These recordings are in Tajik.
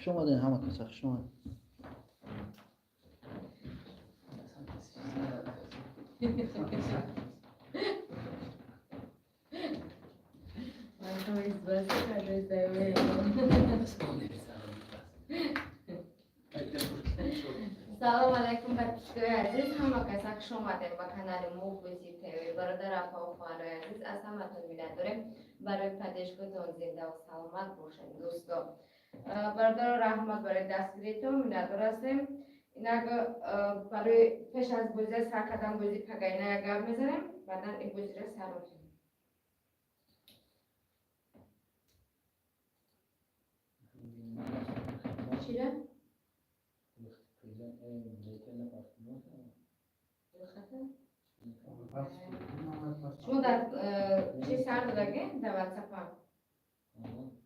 Хуш омадед ҳама каса, хуш омадед. Салом алайкум, подписчикои азиз, ҳама каса хуш омадем ба канали мо Бозӣ ТВ. Бародар, апаву хоҳарои азиз, аз ҳаматон миннат дорем барои поддержкатон, зиндаву саломат бошед, дӯсто. Бародаро, раҳмат барои дастгиритон, миннатдор ҳастем. Инак, барои пеш аз бозия сар кардан, бозӣ пагайна як гап мезанем, баъдан ин бозиро сар мекунем. Чира? Шумо дар чи сар додаге? Дар ватсапа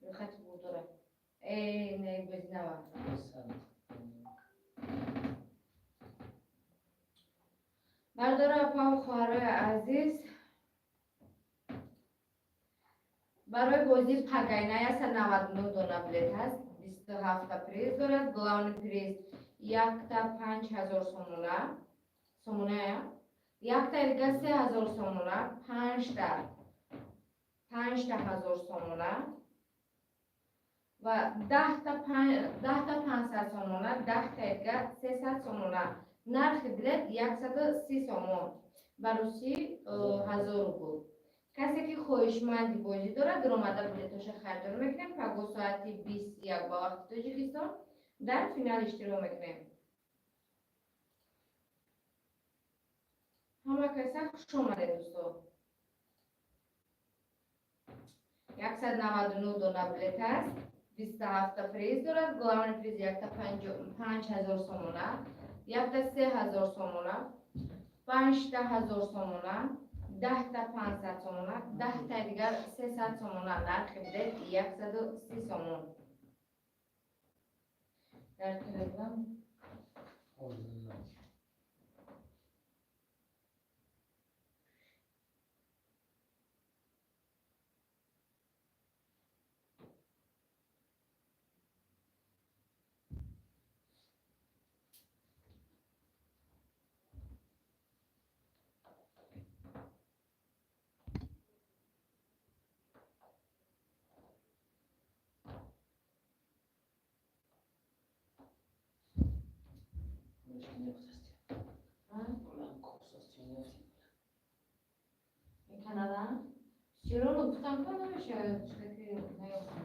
рӯйхати бурдора. Не, бози нава. Бародаро, апаву хоҳарои азиз, барои бозии пагайна 199 дона билет ҳаст, 27-та приз дорад. Главный приз якта 5000 сомона, сомоная, якта дига 3000 сомона, панҷта ҳазор сомона ва 10-та 500 сомона, 10-та дига 300 сомона. Нархи билет 130 сомон, ба русӣ 1000 рубл. Касе ки хоҳишманди бозӣ дорад, омада билетоша харидор мекунем. Паго соати 21 ба вақти Тоҷикистон дар финал иштирок мекунем. Ҳама каса хуш омадед, дӯсто. 199 дона билет ҳаст, 27-та приз дорад. Главный приз якта 5000 сомона, якта 3000 сомона, панҷта ҳазор сомона, 10-та 500 сомона, 10-таи дигар 300 сомона. Нархи билет 130 сомон. Дар Телеграм. Канада чиро гуфтам, ка намешавад, ки наёфтам.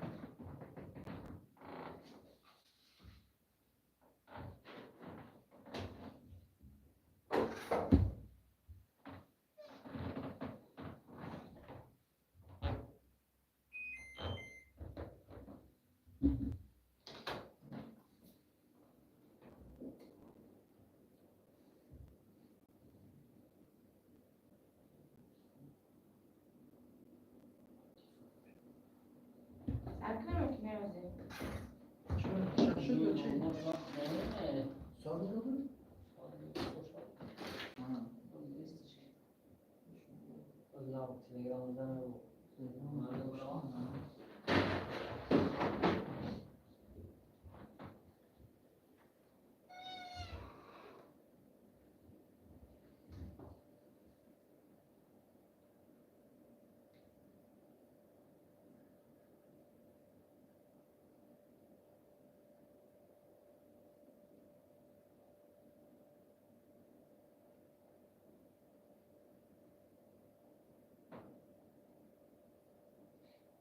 Сар кунам ки меозем? Шуд ё чи? Сар додад? Телеграм.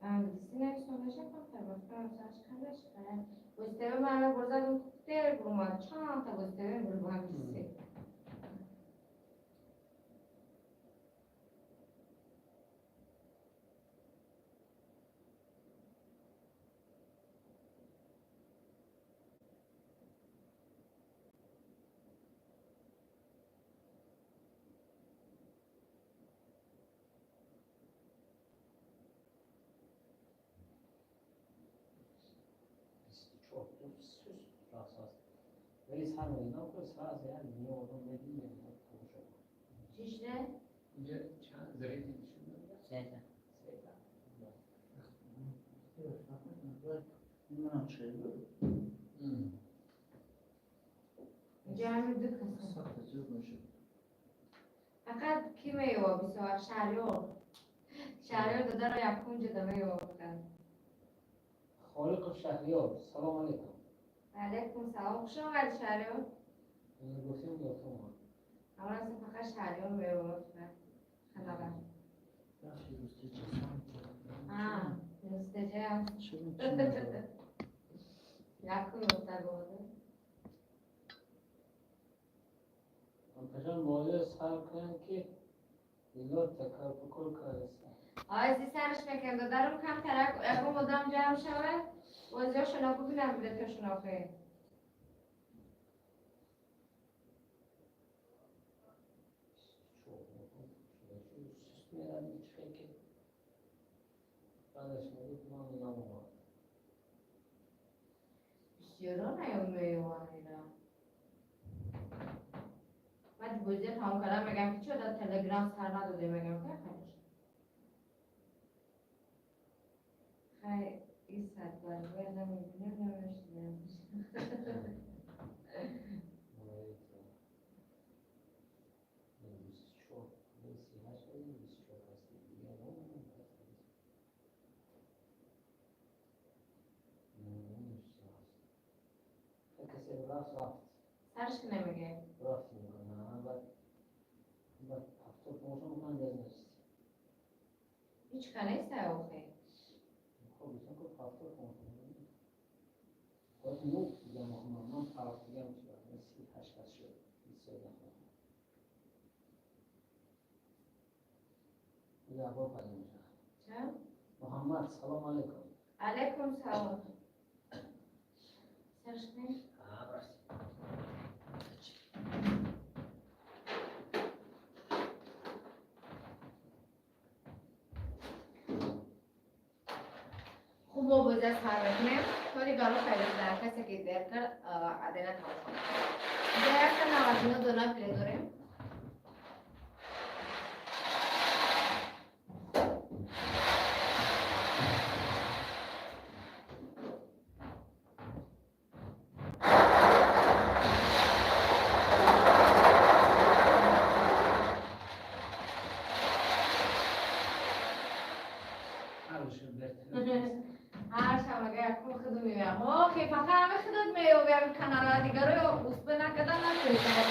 Англиси нависондаша камтар ба фикрам сарш карда шикара. Гостеве мана бурзадум, дер бурмад, чандта гостеве бур ба англиси. ولی سر اینا که سر از یعنی می آدم بدیم. چیش نه؟ اینجا چند زریدی نشون داده؟ سه. سه تا. منم چه بود؟ Ҷамъи ду каса. Сахт зиёд мешуд. Фақат ки меёва бисёр? Шаҳриёр. Шаҳриёр додаро якум ҷода меёва фақат. Холиқов Шаҳриёр, салом алейкум. Алейкум салом. Хуш омадӣ, Шаҳриёр. Гуфтем, ёфтам омад. Ҳамроҳ фақат Шаҳриёр меёва фақат. Ханава. Бахши рустеҷа сам. А, рустеҷа. Чӣ надорад? Якум ёфта года. Пашон бозиро сар кунанд, ки дило такарпукур кардаста. Ай, сарш мекунем, додарам, камтарак ягон одам ҷамъ шавад, бозиҳошона бубинам, билетошон охе. Суст меравӣ, чихе ки баъдаш мегӯд, ман намомад. Бисёро наёмеёванд ира. Баъд бозиа тамом кардам, мегам, ки чо дар Телеграм сар надодем, мегам, ки хайш. Хай, и садбаргоя намебинем, намешинем. 24, 38, 24 ҳасти дигар. Касе рафт, рафт. Сарш ки намеге. Рафт мекунад, баъд ҳафтод тамошо мекунад, дер нест. Ҳеҷ ка неста охе. Хоб, гуфтам, ки ҳафтод тамошо мекунад. Бояд нӯҳ дигар мехонам, ман ҳафт дигар мешавад, 38 кас шуд, 23 нахонам. Або пайдо мешавад. Ча? Муҳаммад, салом алейкум. Алейкум салом. Сарш не? Рафт. Хуб, мо бозиа сар мекунем. То дигаро пайдо шудан, касе ки дер кард, адена тамошо мекунад. Инҷа 199 дона билет дорем. Ҳарушо бертар. Ҳар шабага якум худу меоям. Охе, фақат ҳами худот меёвиам канала, дигаро успе накардан натонистам.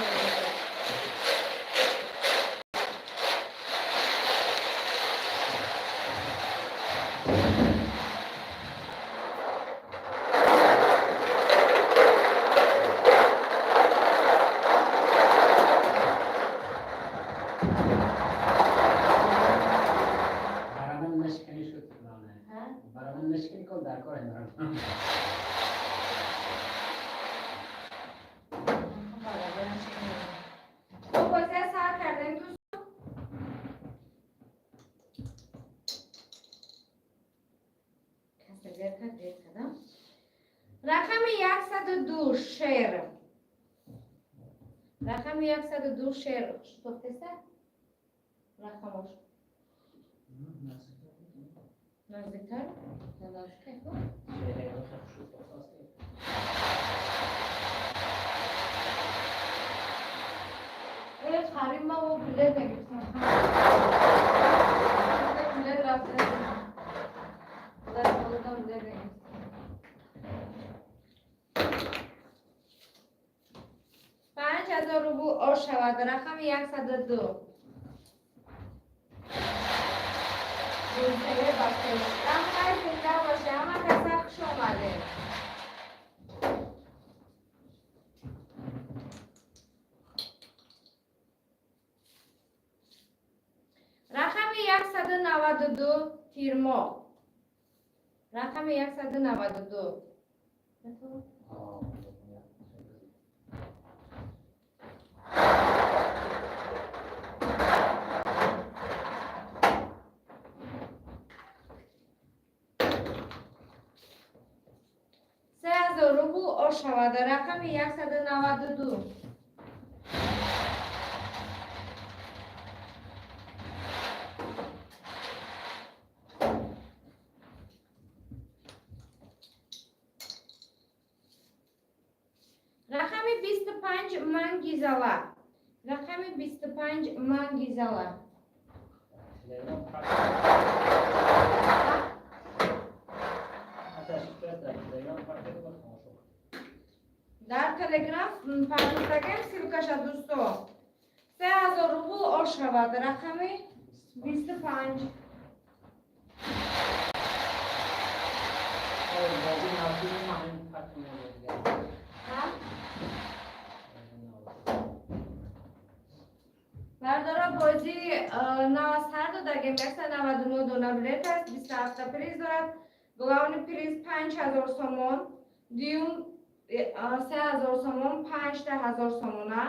Барадан нашканӣ шуд. Барадан нашканӣ кун, дар кор ҳамрам. Хуб, бозия сар кардем, дӯстон. Касе дер кард, дер кардам. Рақами 102 шер. Рақами 102 шер. Шутофтеса? Рақамош. Наздиктар? Наздиктар, хуб? Шуд. Э, харим, ма во билет нагирифтам. Билет рафта. Худо худо, билет нагирифтам. 5000 рубл ош шавад. Рақами 102. Гулсеве ба пеш. Ҳамаи зинда боше. Ҳама каса хуш омадед. Рақами 192 тирмоҳ. Рақами 192. 3000 рубл ош шавад. Рақами 192. 25, Мангизала. Рақами 25, Мангизала. Телеграм пахш дар Телеграм пахш ба тамошо. Дар Телеграм партофтагем ссылкаша, дӯсто. 3000 рубл ошавад, рақами 25. Бозӣ навбӣ ҳамин пахш мебозига. Ҳа? Бардора, бозӣ нав сар додагем, 199 дона билет аст, 27 приз дорад. Главный приз 5000 сомон, дуюм 3000 сомон, панҷта 1000 сомона,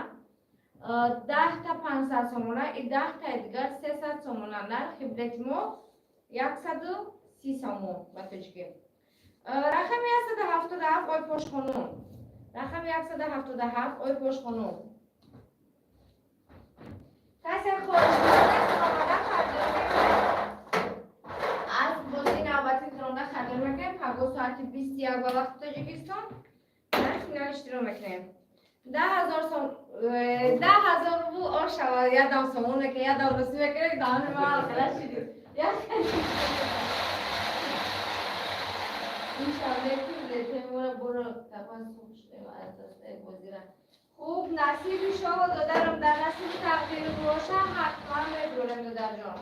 10-та 500 сомона и 10-таи дигар 300 сомона. Нархи билети мо 130 сомон ба тоҷикӣ. Рақами 177, ой пошхонум. Рақами 177, ой пошхонум. Касе хоҳишманд аст, омада харидорӣ мекунад. Аз бозии навбатӣ ронда харидорӣ мекунем. Паго соати 21 ба вақти Тоҷикистон дар финал иштирок мекунем. 10 000 сом, 10 000 рубл ошава, ядам сомон мекунем, ядам русӣ мекунем, даҳони ма алқала шидем. Иншалло ки билетҳои моро боро табан сух шудем аз дастаи бозира. Хуб, насиб иншолло, додарам, дар насиби тақдир боша, ҳатман мебурем, додарҷон.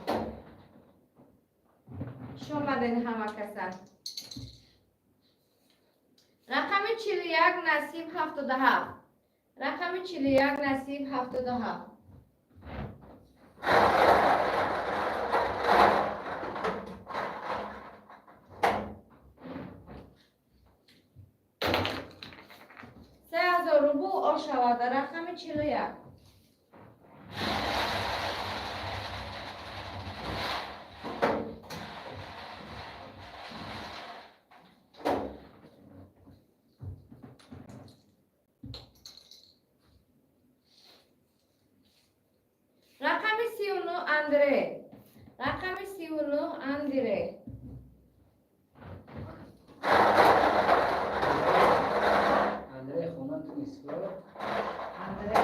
Хуш омадед ҳама каса. Рақами 41, Насиб, 77. Рақами 41, Насиб, 77. 3000 рубл ошавад, рақами 41. Рақами 39, Андре. Рақами 39, Андре. Андрей хона ту Москва. Андре.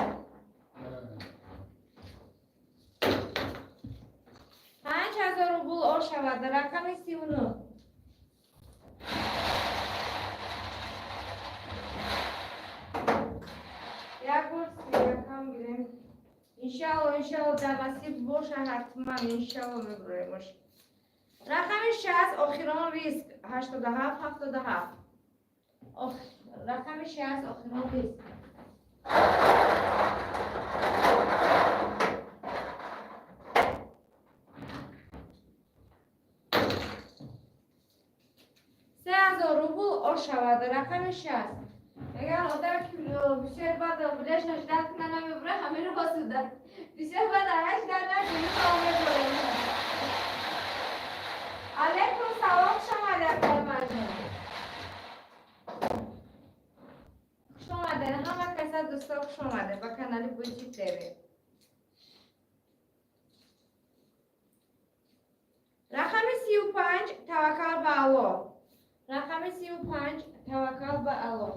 5000 рубл ошавад, рақами 39. Як бор 31-ам гирем. Иншалло, иншалло, дар насиб боша, ҳатман иншалло мебуремош. Рақами 60, охирон риск, 87, 77. Рақами 60, охирон риск. 3000 рубл ошавад, рақами 60. Агар одам ки бисёр баъд билешаш дар кунад, намебура, ҳамин росуда. Бисёр баъд араш дар накунӣ, мебурем. Алейкум салом, хуш омадед, акай. Хуш омадед ҳама каса, дӯсто, хуш омадед ба канали Бозӣ ТВ. Рақами 35, Таваккал ба Аллоҳ. Рақами 35, Таваккал ба Аллоҳ.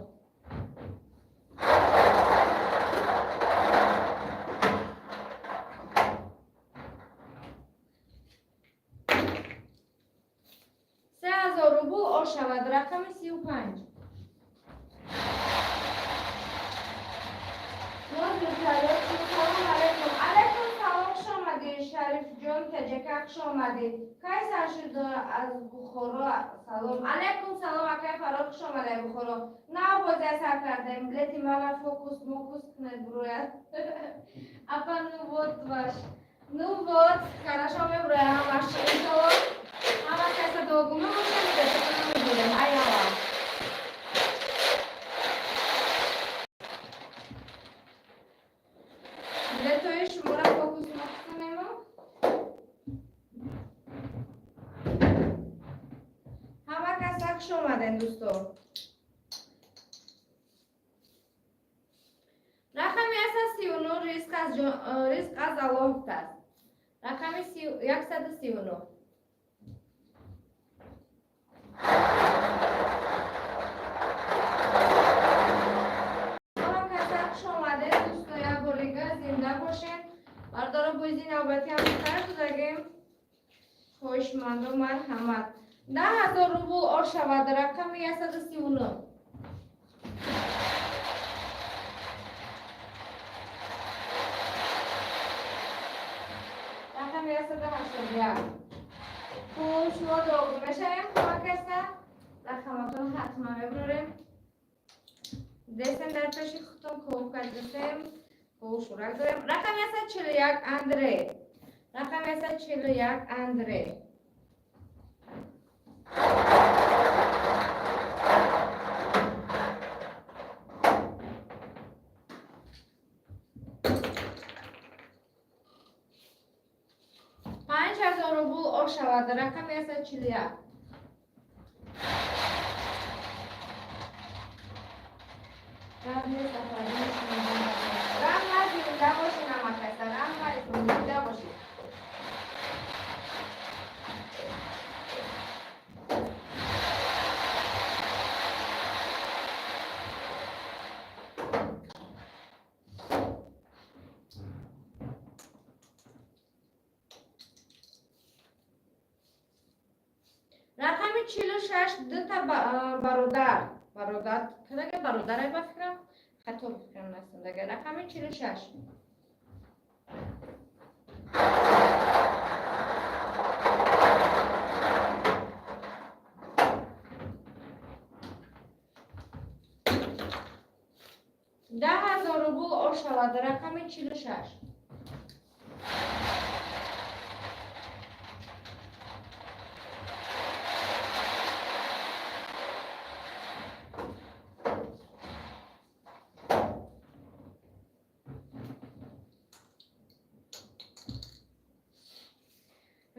3000 рубл ошавад, рақами 35. Салом алейкум. Алейкум салом, хуш омадӣ, Шарифҷон Таҷака, хуш омадӣ. Кай сар шуд? Аз Бухоро салом. Алейкум салом, акай Фарох, хуш омадай Бухоро. Нав бозия сар кардем, билети мана фокус мокус кунед, бурояд. Апа, ну вот ваш. Ну вот, хорошо, мебурояд ҳамаш иншолло. Ҳама каса дуогӯ мебошем, билетатона мебурем. Аяла. Билетҳои шуморо фокус мокус кунему. Ҳама каса хуш омадем, дӯсто. Рақами 139, ризқ аз Аллоҳ гуфтааст. Рақами 139. Ҳама каса хуш омадед. Бозии навбатӣ ҳам сар додагем. Хоҳишманду марҳамат. 10 000 рубл ошавад, рақами 139. Рақами 181. Хуб, шумо дуогӯ мешавем, кӯмак аста. Рақаматон ҳатман мебурем. Дестем дар пеши худтон кӯб кардасем. Шурак дорем. Рақами 141, Андрей. Рақами 141, Андрей. 5000 рубл ошавад, рақами 141. Раҳмат, зинда бошед, намакаса. Раҳмат, зинда бошед. Рақами 46, дута бародар. Бародар кадага бародарай, ба фикрам, хато фикрам настам. Рақами 46. 10 000 рубл ошавад, рақами 46.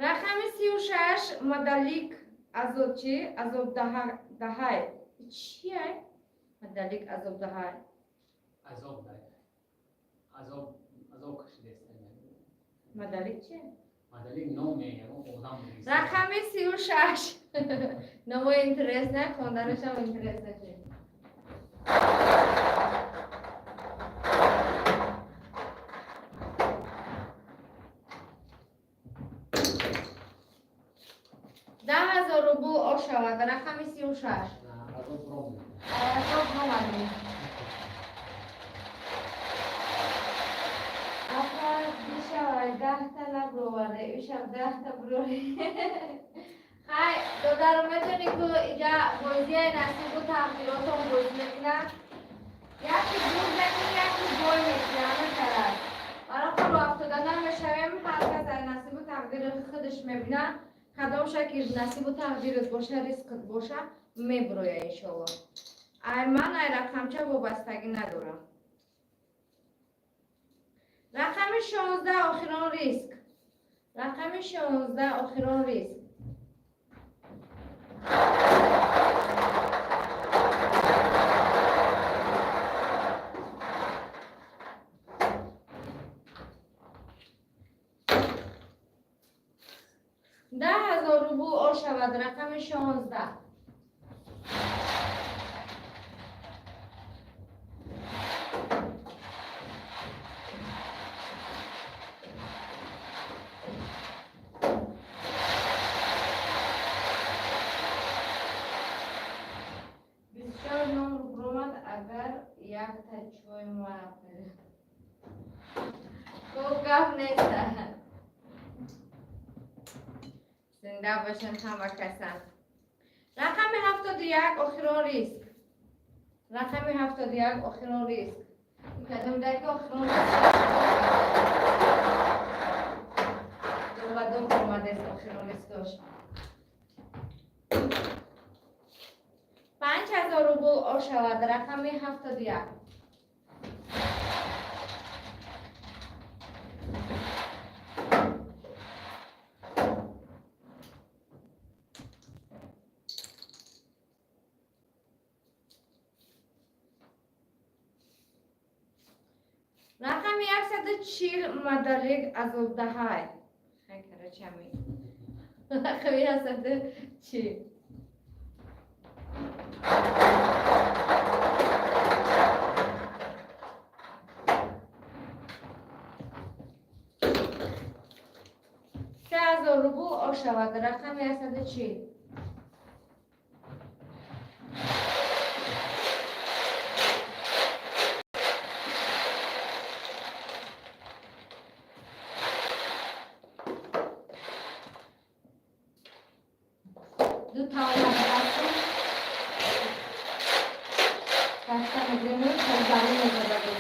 Рақами 36, мадалик азоб чи азобдаҳай. Чиай мадалик азобдаҳай? Азоб дай. Азоб, азоб кашидааст. Мадалик чи? Мадалик номе ягон одам. Рақами 36. Номои интересно, хонданашам интересно чи. 10 000 рубл ошавад, рақами 36. Азоб ром. Азоб омадем. Апа, бишавай, 10та наброварде, ишав 10та бурори. Хай, додаро, метони ку иҷа бозияи насибу тақдиротон бозӣ мекунад. Яке бурд мекунӣ, яке бой мекунӣ, ҳама тараф. Барои худро афтода намешавем, ҳар кас аз насибу тақдири худаш мебинад. Кадомша ки насибу тақдират боша, ризқат боша, мебуроя, иншолло. Ай ман ай рақамча вобастагӣ надорам. Рақами 16, охирон риск. Рақами 16, охирон риск. 10 000 рубл ошавад, рақами 16. Бисёр ном омад, агар якта чой ма. Хуб, гап нест. Зинда бошанд ҳама касан. Рақами 71, охирон риск. Рақами 71, охирон риск. Кадом даки охирон риск? Дубадум омадест охирон рискош. 5000 рубл ошавад, рақами 71. Рақами 140, мадалик азобдаҳай. Хай, короче, ами рақами 140. Ошавад, рақами 140. Ду тавона ҳастем. Даста мегирем, замин мезадем.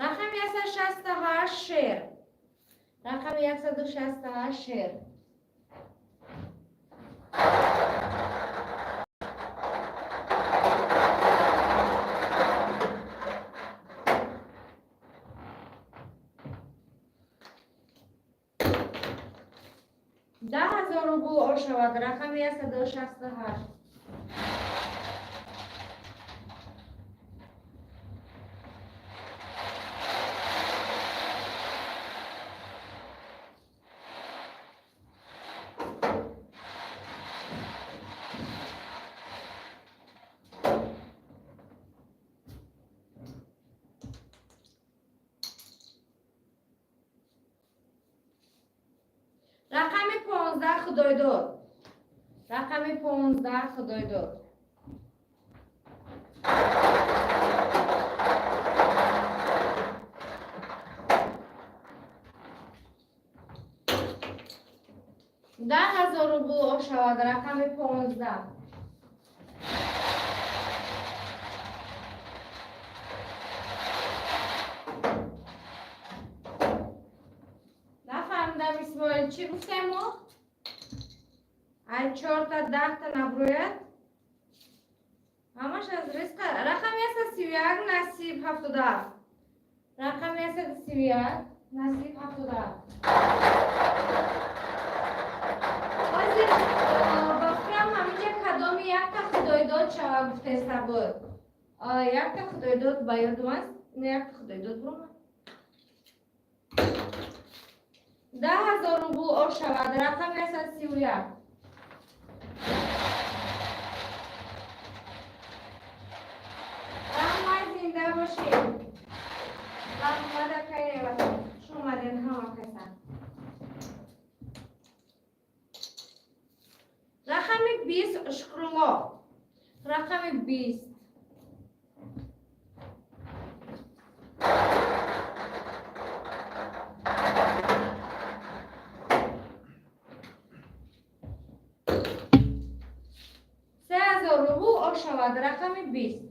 Рақами 168, шер. Рақами 168, шер. 10 000 рубл ошавад, рақами 168. Рақами 15, Худойдод. Рақами 15, Худойдод. 10 000 рубл ошавад, рақами 15. Нафаҳмидам, Исмоил, чӣ гуфтем мо? Ай чорта 10та наброяд, ҳамаш аз ризқа. Рақами 131, Насиб, 77. Рақами 131, Насиб, 77. Ҳозир ба фикрам, ҳаминҷа кадоми якта Худойдод шава гуфтеста буд. Якта Худойдод ба ёдум аст, ина якта Худойдод буромад. 10 000 рубл ошавад, рақами 131. Раҳмат, зинда бошед. Раҳмат, акай, хуш омадед ҳама каса. Рақами 20, Шукрулло. Рақами 20. 3000 рубл ошавад, рақами 20.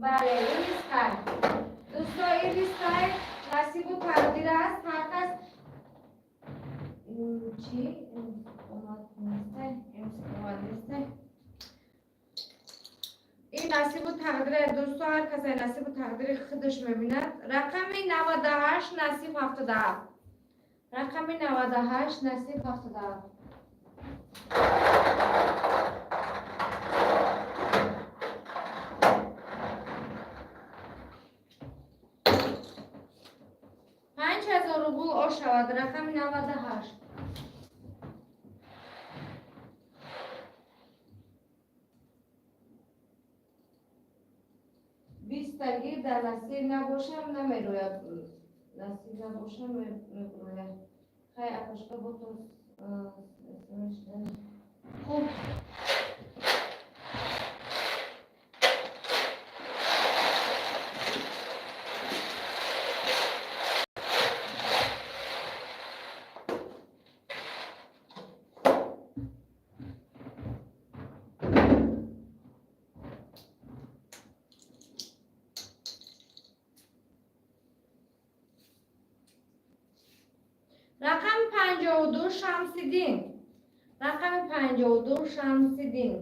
Бале, ин рискай, дӯсто, ин рискай, насибу тақдир аст. Ҳар кас чӣ омад нестай, омад нестай. Ин насибу тақдир, дӯсто, ҳар кас насибу тақдири худаш мебинад. Рақами 98, Насиб, 77. Рақами 98, Насиб, 77. 5000 рубл ошавад, рақами 98. Бистаги дар насиб набошам, намерояд, насиб набошам, меброяд. Хай, апашка, бото. Хуб. Рақами 52, Шамсиддин. Рақами 52, Шамсиддин.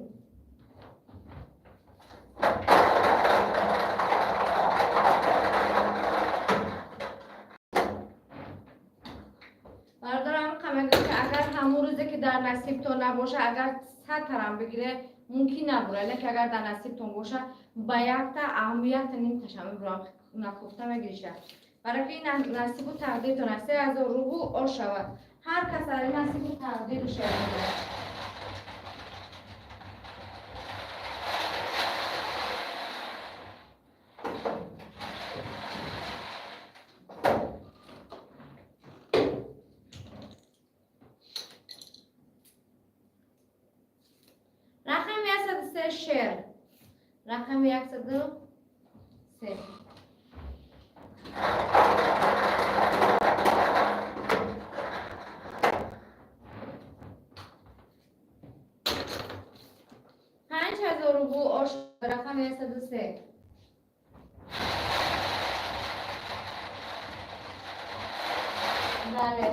Бародарам, мегӯям, ки агар ҳамон рӯзе ки дар насибтон набоша, агар 100 тарам бигире, мумкин набура, лекин агар дар насибтон боша, ба якта ам якта нимташа мебурам, накуфта мегириша. Барои ки ин насибу тақдиртон аст. 3000 рубл ош шавад. Ҳар кас ари насибу тақдируша мегирад. Рақами 103, шер. Рақами 103. 5000 рубл ош, рақами 103. Бале.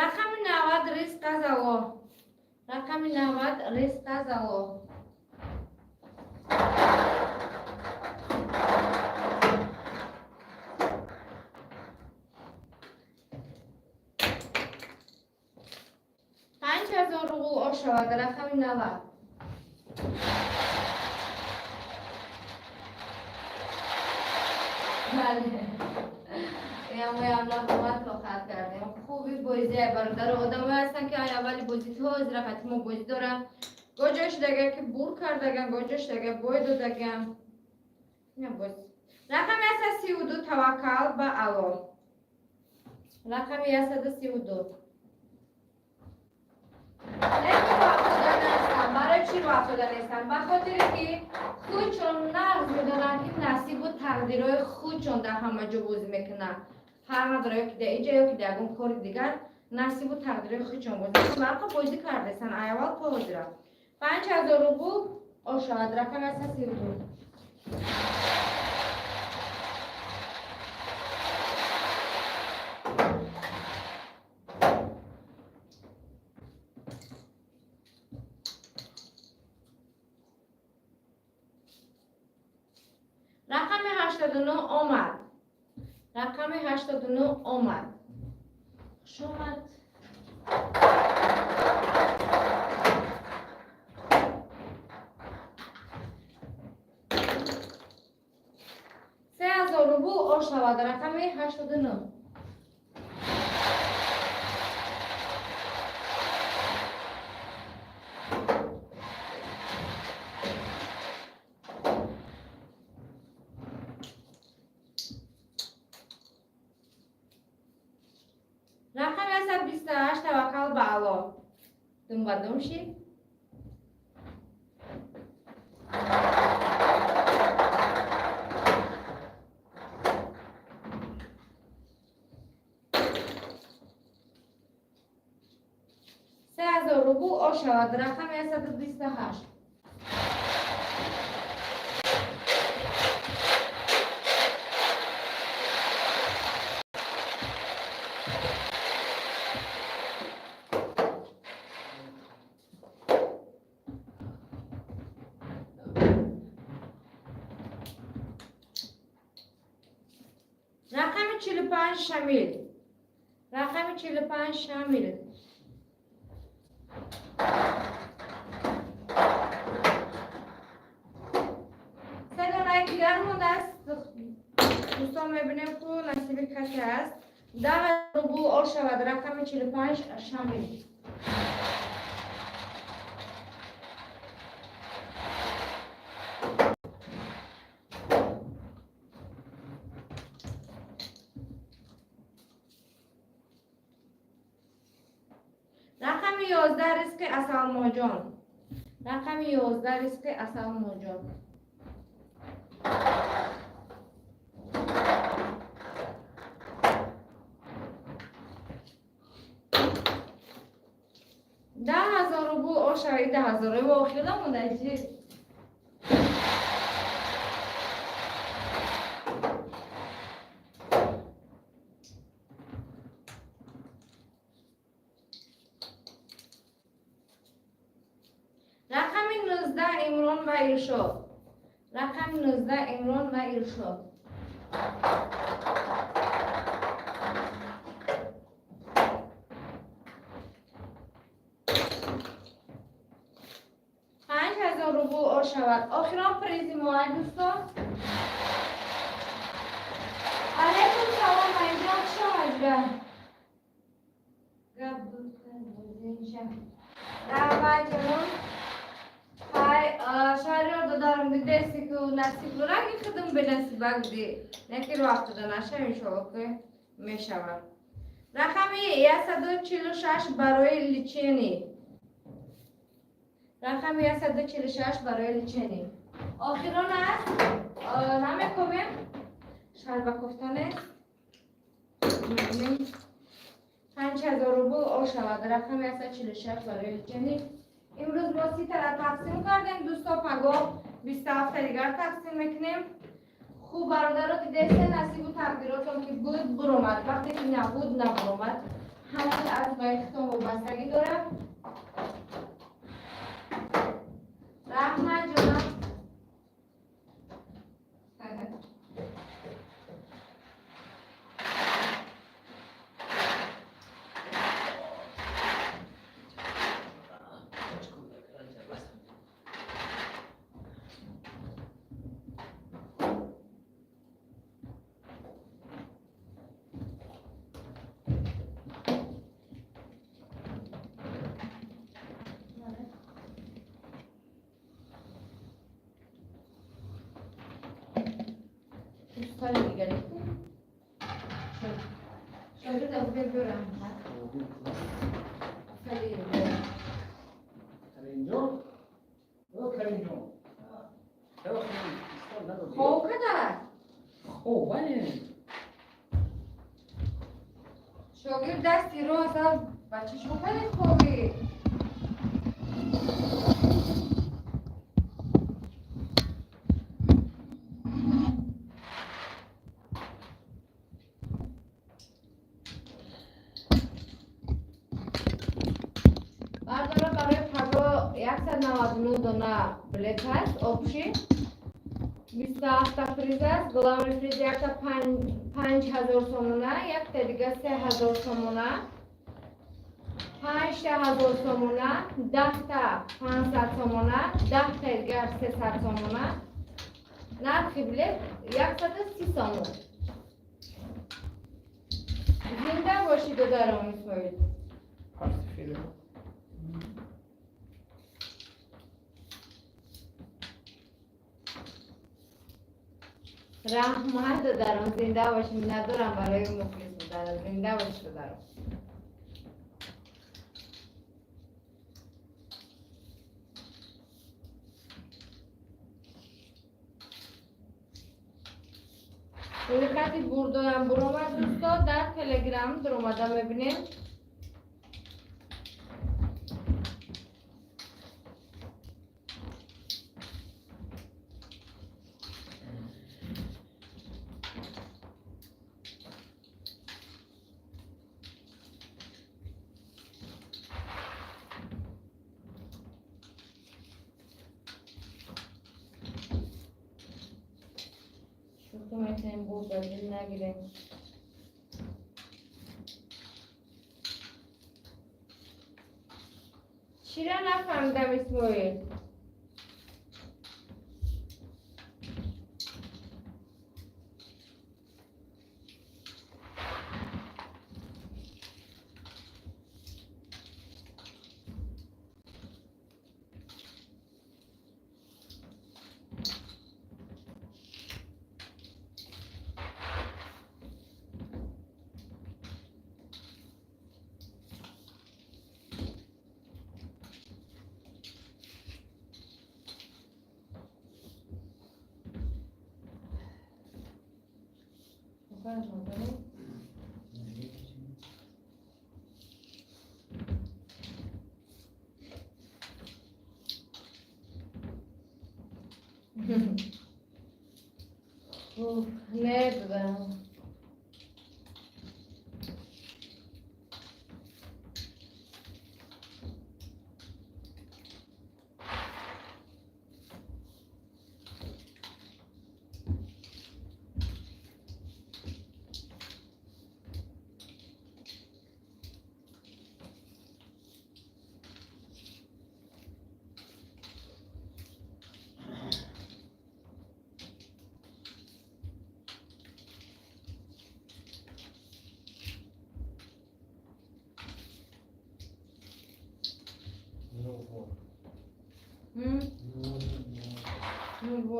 Рақами 90, ризқ аз Аллоҳ. Рақами 90, ризқ аз Аллоҳ. 5000 рубл ош шавад, рақами 90. Бале. Ямоям набомад, тоқат кардем. Хуби бозия, бародаро. Одамое ҳастанд, ки ай аввали бозӣ то ҳозира қати мо бозӣ доранд. Гоҳ ҷой шудага, ки бур кардаган, гоҳ ҷой шудага, бой додаган. Ина боз. Рақами 132, таваккал ба Аллоҳ. Рақами 132. Лекин рӯ афтода нестам. Барои чӣ рӯ афтода нестам? Ба хотире ки худшон нағз медонанд, ки насибу тақдирҳои худшон дар ҳама ҷо бозӣ мекунанд. Фарқ надорад, ё ки дар инҷа, ё ки дар ягон кори дигар, насибу тақдирҳои худшон бозӣ мекунанд. Ҳаққа бозӣ кардесан аввал то ҳозира. 5000 рубл ошавад, рақами 132. Рақами 89 омад. Рақами 89 омад. Хушомад. 3000 рубл ош шавад, рақами 89. Рақами 128, таваккал ба Аллоҳ. Думбадум шид. 3000 рубл ош шавад, рақами 128. Рақами 45, Шамил. Рақами 45, Шамил. Се донаи дигар мондааст. Дӯстон, мебинем, ку насиби касе аст. 10 рубл ош шавад, рақами 45, Шамил. Рақами 11, ризқи Асалмоҷон. Рақами 11, ризқи Асалмоҷон. 10 000 рубл ошавад. 10 000 охира монда чи? Имрон ва Иршод. Рақами 19, Имрон ва Иршод. 5000 рубл о шавад. Охирон призи мо, ай дӯстон. Алейкум салом, айҷон, хуш омадига. Гап раҳмат, ҷонон. Ҳай, шаҳриёр додарам, дидеси ку насиб бураги худум бенасибак буди. Неки рӯ афтода нашав, иншоалло ки мешавад. Рақами 146 барои лечение. Рақами 146 барои лечение. Охирон аст, намекобем. Шарбакофта нест. Мебинем. 5000 рубл о шавад. Рақами 146 барои лечение. Имрӯз мо 30 тара тақсим кардем, дӯсто, пагоҳ 27-та дигар тақсим мекунем. Хуб, бародаро, дидесе, насибу тақдиротон ки буд, буромад, вақте ки набуд, набуромад. Ҳамаш аз баихтон вобастагӣ дорад. Раҳмат, ҷонам. Устои дигаре шогирд абубек бюрам. Офарин. Каримҷон, о Каримҷон, чаро истон надодӣ? Хоб када. Хоб, бале. Шогирд дасти рост ба чашмо кади хоби. Бардора, барои паго 199 дона билет ҳаст, общий 27-та приз аст. Главный приз якта 5000 сомона, якта дига 3000 сомона, панҷта 1000 сомона, 10-та 500 сомона, 10-та дигар 300 сомона. Нархи билет 130 сомон. Зинда бошӣ, додаром Исмоил. Фарси филм. Раҳмат, додаром, зинда бошӣ. Миннатдорам барои мухлис буданат. Зинда бошӣ, додаром. Рӯйхати бурдоям буромад, дӯсто, дар Телеграм дуромада мебинем. Шӯхӣ мекунем, бо ба дил нагирем. Чира нафаҳмидам, Исмоил. Сухан не додам.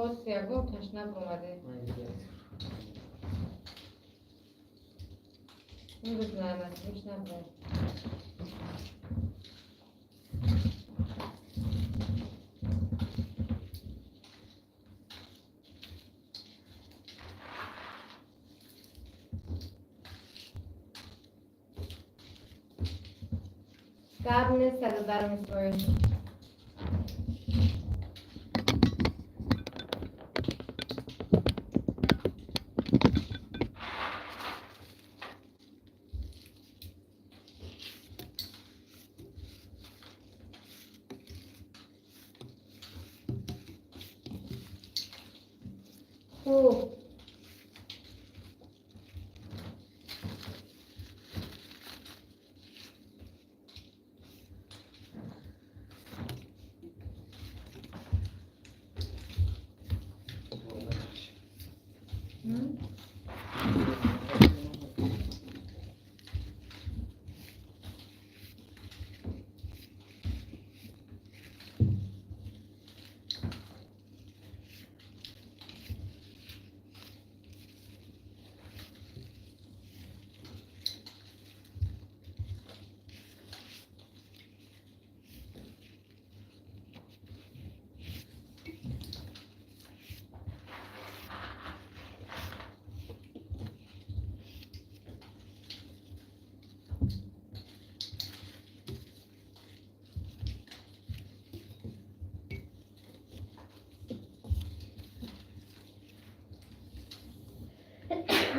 Боз ягон ташна бромаде. Имрӯз насибш набуд. Гап нест, даром Исроил. Хуб.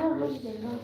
Алҳамдулиллоҳ.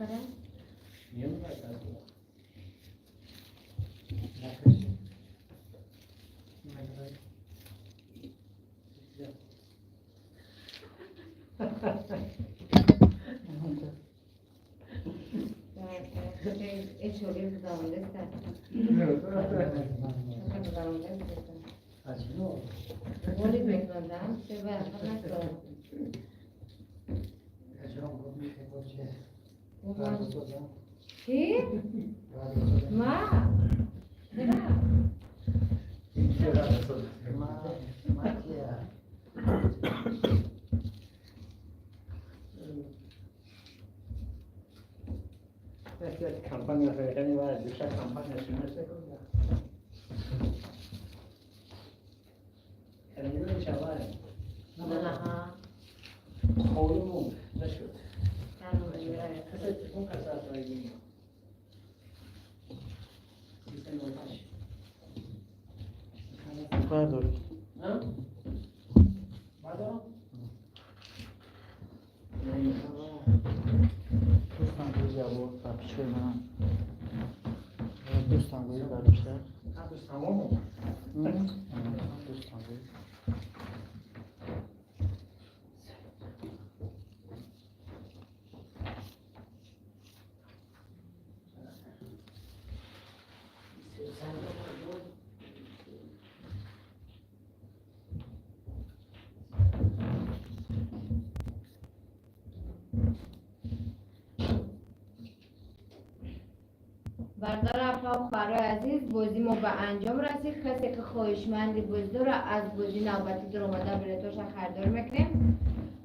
Какая? Чӣ? Ма? Чера? Компания файқани душа компания шиноса чавай. Холимон нашуд. Касе телефон каса аз райгини. Бардор. Бардорам? Дӯстам гӯзи аввал подписчикои манам. Дӯстам гӯзи бардошта. Дӯстам? Дӯстам гӯзи. Бародар, апа, хоҳарои азиз, бозӣ мо ба анҷом расид. Касе ки хоҳишманди бозӣ дора, аз бозӣ навбатӣ дуромада билетоша харидор мекунем.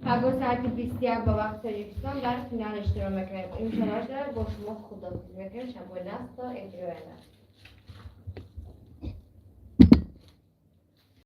Паго соати 21 ба вақти Тоҷикистон дар финал иштирок мекунем. Иншоалло, бо шумо худоҳофиз мекунем. Шабои наст то эфири оянда.